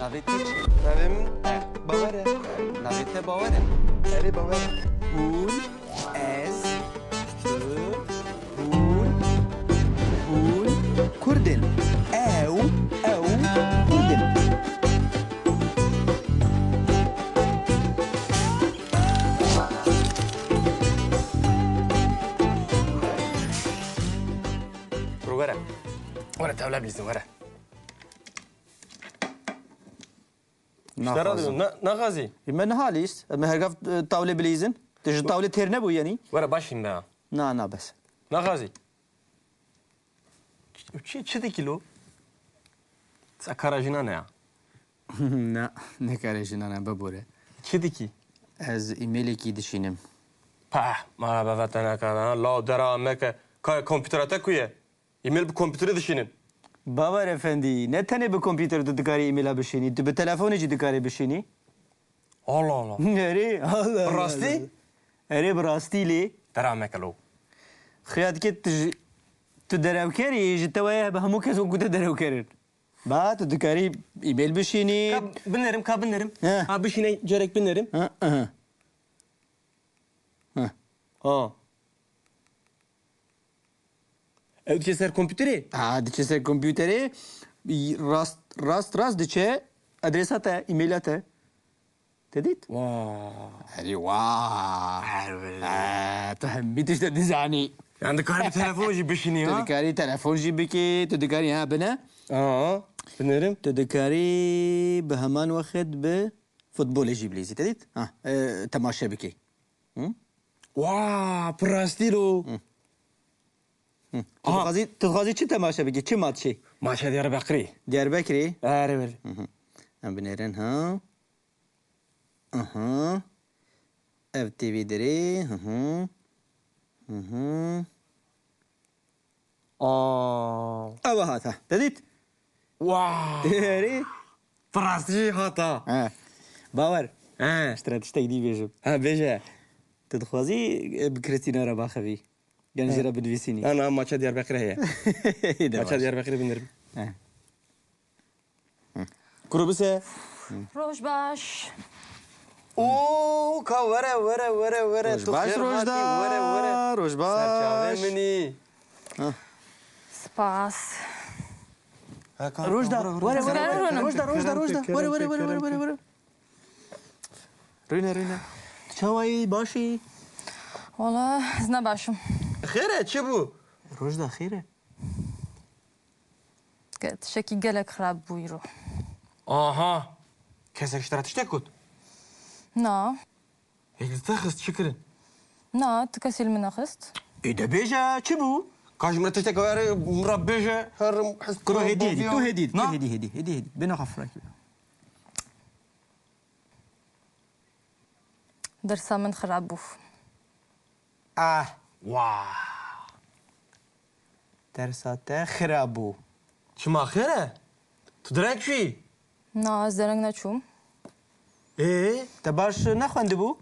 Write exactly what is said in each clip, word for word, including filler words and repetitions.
Navê te çi? Navê min Bawer e. Navê te Bawer e? Erê, Bawer e. Hûn, ez, tu, hûn, hûn Kurd in. Ew, ew Kurd in. Were, were tewle bilîzin, were. Naxwazim. Te radibim, na-, naxwazî? Me niha lîst. Me hergav, e, tawlê bilîzin. Tu ji tawlê têr nebû yenî? Were baş hîn be ha. Na, na, bes. Naxwazî? Çi, çi dikî lo? Sa kara jinan e ya. Na, ne kara jinan e, bibore. Çi dikî? Ez e-mailekî dişînim. Pah, mala bava te nekana, ha, law dera meke. Ka kompîtera te ku ye? E-mail bi kompîterê dişînin. Bawer efendî, ne tenê bi kompîterê tu dikarî e-maila bişînî, tu bi telefonê jî dikarî bişînî. Allah Allah. Erê, Allah Allah. Bi rastî? Erê, bi rastî lê. Dera meke lo. Xuya dike tu ji, tu derewker î, ji te weye bi hemû kes wekî te derewker in. Ba, tu dikarî e-mail bişînî. Ka binêrim, ka binêrim. He. Ha, bişîne carek binêrim. Ha, aha. Ha. Ha. Ew diçe ser kompîterê? Ha, diçe ser kompîterê, rast, rast, rast diçe adresa te, e-maila te. Te dît? Wa. Herî wa. Her wele. Ha, tu hemî tişt dizanî. Yani dikarî bi telefon jî bişînî, ha? Tu dikarî telefon jî bikî, tu dikarî, ha, bine. Aa, binêrim. Tu dikarî bi heman wexit bi futbolê jî bilîzî, te dît? Ha, e, temaşe bikî. Hı? Wa, bi rastî lo. Hı. Hı. Tu Aha. dixwazî, tu dixwazî çi temaşe bikî? Çi matçî? Maça Diyarbekirî. Diyarbekirî? Erê, erê. Hı hı. Em binêrin, ha? Aha. Ev T V dirê. Hı hı. Hı hı. Aa. Ew hata. Te dît? Wow. Erê. Bi rastî jî hata. He. Bawer. He. Ez te re tiştek dî bêjim. Ha, bêje. Tu dixwazî, e, bi Kristîna re baxivî? Yan jê re binivîsînî? Na, na, maça Diyarbekirê heye. Maça Diyarbekirê binêrim. He. Kuro bise. Roj baş. Oo, ka were, were, were, were. Roj baş, Rojda. Were, were. Roj baş. Serçavê min î. Spas. Rojda, were, were, were. Rojda, Rojda, Rojda. Were, were, were, were, were. Rûne, rûne. Çawa yî, baş î? Wala, ez ne baş im. Xêr e, çi bû? Rojda, xêr e? Ge-, tiştekî gelek xirab bû îro. Aha! Kesek ji te re tiştek got? Na. Ê, li te xist, çi kirin? Na, tu kesî li min nexist. Ê, de bêje, çi bû? Ka ji min re tiştek were, min re bêje, herim, hist Kuro, hêdî, hêdî, tu hêdî, tu hêdî, hêdî, hêdî, hêdî. Bêne xwe firak be. Dersa min xirab bû. Ah, wah. Dersa te xirab bû. Çima xêr e? Tu direng çûyî? Na, ez dereng neçûm. Ê? Te baş nexwendibû?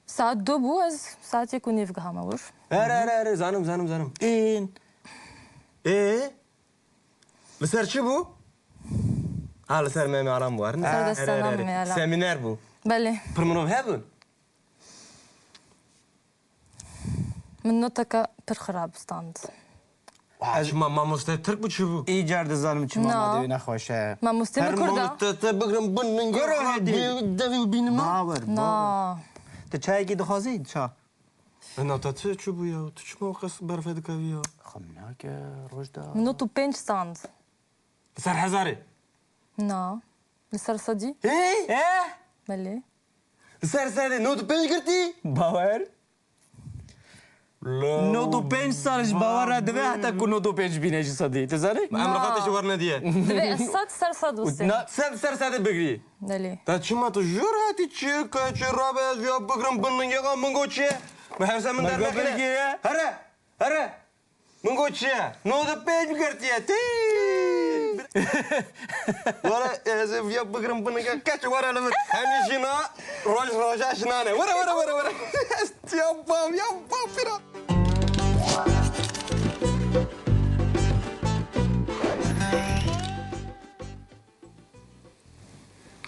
Saet du bû, ez saetê ku nêv gihame wir. Erê, erê, erê, zanim, zanim, zanim. Ên. Ê? Li ser çi bû? Ha, li ser Memê Alam bû, erê? Li ser destana Memê Alam. Semîner bû. Belê. Pir mirov hebûn? Min noteke pir xirab stand. Wa, çima mamoste Tirk bû, çi bû? Îcar dizanim çima Na. Madewî nexweş e. Mamoste Her min Kurd e. Mamoste te bigirin bin min Kuro hêdî. Devî bînim. Bawer, Na. Bawer. Tu çayekî dixwazî? Ça. Ena te çi, çi bû ya? Tu çima qes berfê dikevî ya? Xem nake, Rojda. Min nod û pênc stand. Li ser hezarê? Na. Li ser sedî? Hey! Eh! Belê. Li ser sedê nod û pênc girtî? Bawer. Nod û pênc sal ji Bawer re dibe heta ku nod û pênc bîne ji sedî. Tu zanî? Em Na. Rixatê ji wer nediye. Divê ez sed ser sed wise. Na. Sed ser sedê bigirî. Belê. Te çima tu jor hatî çi ke çi rabe ez ya bigirim bin min yeka min got çi? Min her ser min Min dernek got ne? Bilgiye. Here. Here. Min got çi ye? Nod û pênc girtiye. Tî! Were, ez ê viya bigirim binike keç were li vir. Hemî jina roj roja jinan e. Were, were, were, were. Ya bav, ya bav pira.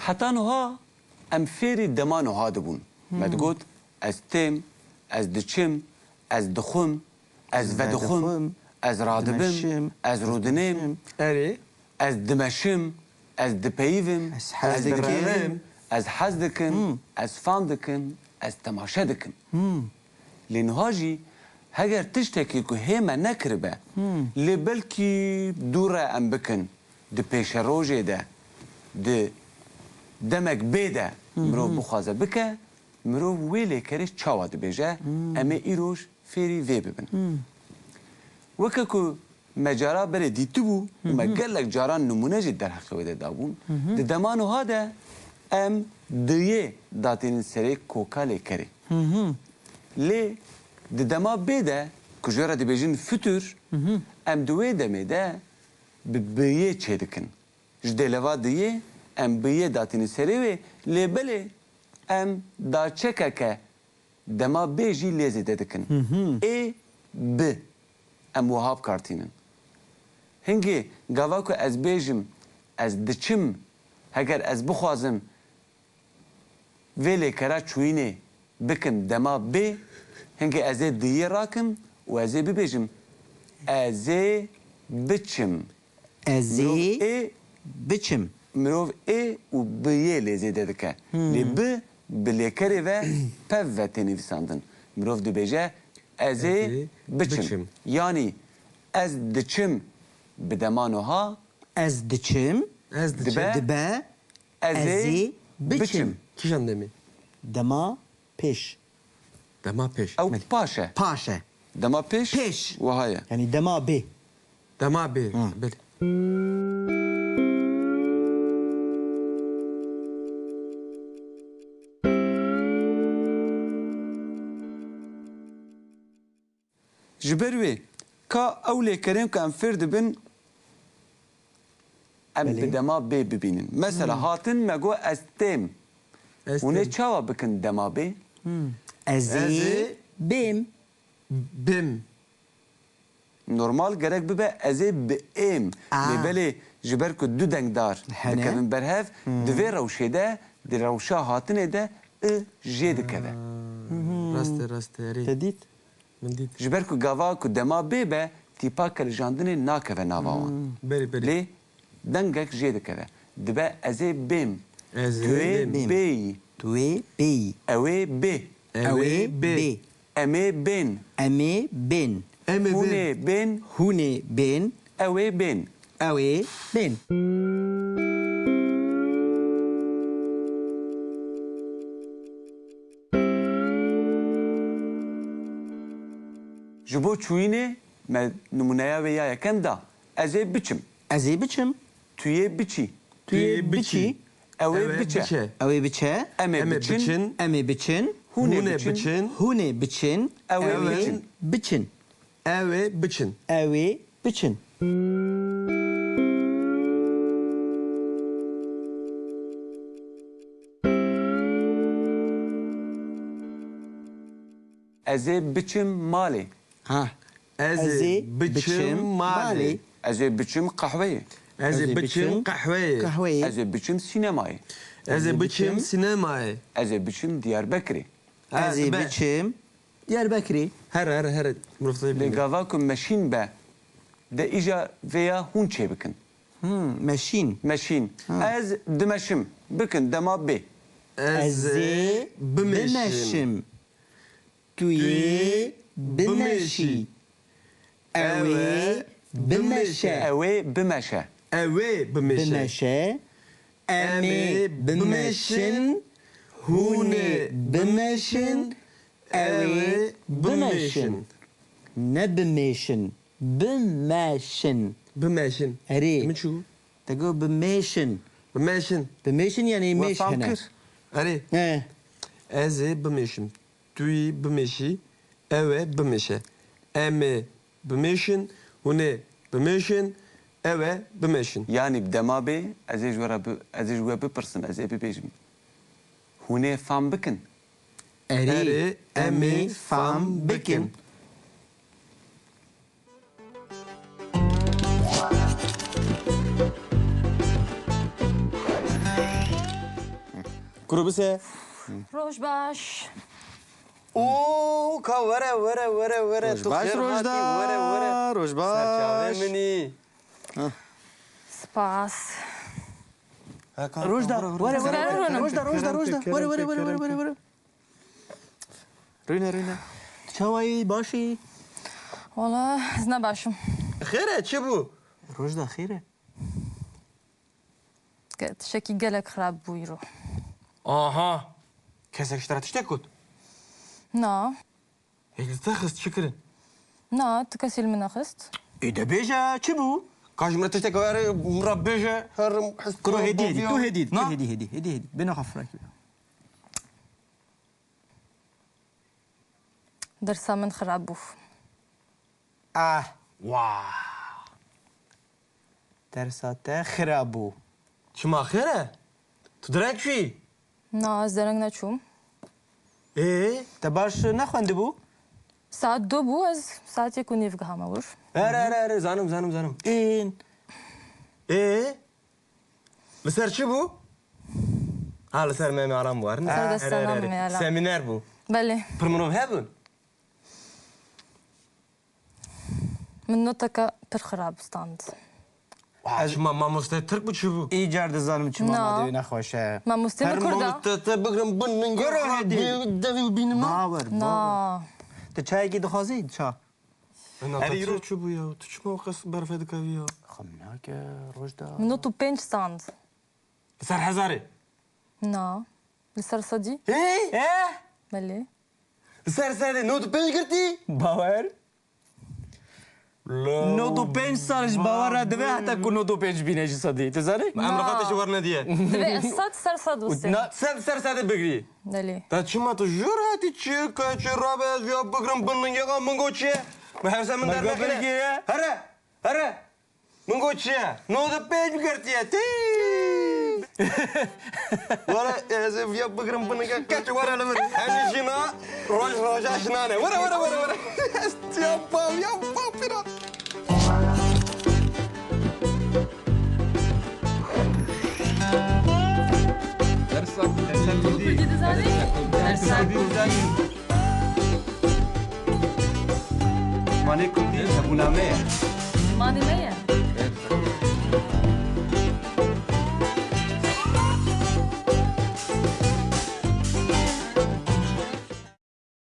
Heta niha em fêrî dema niha dibûn. Me digot, ez têm, ez diçim, ez dixwim, ez vedixwim, ez radibim, dimeşim, ez rûdinêm, erê, ez dimeşim, ez dipeyivim, ez hez dikim, ez hez dikim, ez fam dikim, ez temaşe dikim. Lê niha jî heger tiştekî ku hê me nekiribe, lê belkî dû re em bikin, di pêşerojê de, di demek bê de mirov bixwaze bike, mirov wê lêkerê çawa dibêje, em ê îroj fêrî vê bibin. Weke ku me cara berê dîtibû û me gelek caran nimûne jî derheqê wê de dabûn, di dema niha de em diyê datînin serê koka lêkerê. Lê di dema bê de ku ji wê re dibêjin fitur, em di wê demê de bi biyê çêdikin. Ji dêleva diyê em biyê datînin serê wê, lê belê em daçekeke dema bê jî lê zêde dikin. Ê, bi. Em wiha bi kar tînin. Hingê gava ku ez bêjim, ez diçim, heger ez bixwazim vê lêkera çûyînê bikim dema bê, hingê ez ê diyê rakim û ez ê bibêjim, ez ê biçim. Ez ê biçim. Mirov ê û bi yê lê zêde dike. Lê bi, bi lêkerê ve pev ve tê nivîsandin. Mirov dibêje, ez ê biçim. Yanî ez diçim bi dema niha. Ez diçim. Ez diçim. Dibe. Dibe. Ez ê biçim. Kîjan demê? Dema pêş. Dema pêş. Ew paş e. Paş e. Dema pêş. Pêş. Wiha ye. Yanî dema bê. Dema bê. Hı. Belê. Ji ber wê ka ew lêkerên ku em fêr dibin, em bi dema bê bibînin. Mesela hatin me got ez têm. Hûn ê çawa bikin dema bê? Ez ê bêm. Bêm. Normal gerek bibe ez ê biêm. Lê belê ji ber ku du dengdar dikevin ber hev, di vê rewşê de, di rewşa hatinê de i jê dikeve. Rast e, rast e, erê. Te dît? Min dît. Ji ber ku gava ku dema bê be, tîpa kilijandinê nakeve nava wan. Belê, belê. Lê dengek jê dikeve. Dibe ez ê bêm. Ez ê bêm. Tu ê bêyî. Tu ê bêyî. Ew ê bê. Ew ê bê. Em ê bên. Em ê bên. Em ê bên. Hûn ê bên. Hûn ê bên. Ew ê bên. Ew ê bên. Ji bo çûyînê me nimûneya wê ya yekem da. Ez ê biçim. Ez ê biçim. Tu yê biçî. Tu yê biçî. Ew ê biçe. Ew ê biçe. Em ê biçin. Em ê biçin. Hûn ê biçin. Hûn ê biçin. Ew ê biçin. Ew ê biçin. Ew ê biçin. Ez ê biçim malê. Ha. Ez ê biçim malê. Ez ê biçim qehweyê. Ez ê biçim qehweyê. Qehweyê. Ez ê biçim sînemayê. Ez ê biçim sînemayê. Ez ê biçim Diyarbekirê. Ez ê biçim Diyarbekirê. Here, here, here. Mirov dê bibîne. Lê gava ku meşîn be, de îja vêya hûn çêbikin. Hmm, meşîn. Meşîn. Ha. Ez dimeşim. Bikin dema bê. Ez ê bimeşim. Tu yê bimeşî. Ew ê bimeşe. Ew ê bimeşe. Ew ê bimeşe. Bimeşe. Em ê bimeşin. Hûn ê bimeşin. Ew ê bimeşin. Ne bimêşin. Bimeşin. Bimeşin. Erê. Min çû? Te got bimêşin. Bimêşin. Bimêşin yanî mêş hene. Erê. He. Ez ê bimêşim. Tu yî bimêşî. Ew ê bimêşe. Em ê bimêşin. Hûn ê bimêşin. Ew ê bimêşin. Yanî bi dema bê, ez ê ji we re bi-, ez ê ji we bipirsim, ez ê bibêjim. Hûn ê fam bikin. Erê, em ê fam bikin. Kuro bise. Roj baş. Oo, ka were, were, were, were. Roj baş, Rojda. Were, were. Roj baş. Serçavê min î. Spas. Rojda, were, were, were. Rojda, Rojda, Rojda. Were, were, were, were, were. Rûne, rûne. Çawayî, başî? Wala, ez ne baş im. Xêr e, çi bû? Rojda, xêr e? Tiştekî gelek xirab bû îro. Aha. Kesek ji te re tiştek got? Na. Yek li te xist çi kirin? Na, tu kesî li min nexist. Ê de bêje, çi bû? Ka ji min re tiştek were, min re bêje, herim his. Kuro hêdî, hêdî, tu hêdî, tu hêdî, hêdî, hêdî, hêdî. Bêne xwe firakî. Dersa min xirab bû. Ah, wa. Dersa te xirab bû. Çima xêr e? Tu direk çûyî? Na, ez dereng neçûm. Ê, te baş nexwendibû? Saet du bû, ez saet yek û nîv gihame wir. Here, here, here, zanim, zanim, zanim. Ên. Ê, li ser çi bû? Ha, li ser Meme Alam bû, ne? Ser destana Meme Alam. Semîner bû. Belê. Pir mirov hebûn? Min noteke pir xirab stand. Çima, mamoste Tirk bû, çi bû? Îcar dizanim çima madê wî nexweş e. Mamostê min Kurd e. Te, te bigrim bin min. Kuro hêdî. Devî bînim. Bawer, bawer. Na. Tu çayekî dixwazî? Ça. Herî îro çi bû ya? Tu çima wexas berfê dikevî ya? Xem nake, Rojda. Min nod û pênc stand. Li ser hezarê? Na. Li ser sedî? Hê? He? Belê. Li ser sedê nod û pênc girtî? Bawer. Nod û pênc sal ji bawer re dibe heta ku nod û pênc bîne ji sedî. Tu zanî? Em rixate ji wer nediye. Divê ez sed ser sed wistê. Na. Sed ser sedê bigirî. Belê. Te çima tu jor hatî çi ke çi rabe ez ya bigrim bin lingexa min got çi ye? Min hevse min dernekine. Here. Here! Min got çi ye? Nod û pênc girtiye. Tî! Were, ez ê viya bigrim binige keç were li vir. Em jî jina roj roja jinane. Were, were, were, were. Ez tiya pav ya pav pîra. Dersa, dersa kurdî. Kurdî dizanî? Dersa kurdî dizanî. Zimanê kurdî hebûna me ye. Zimanê me ye.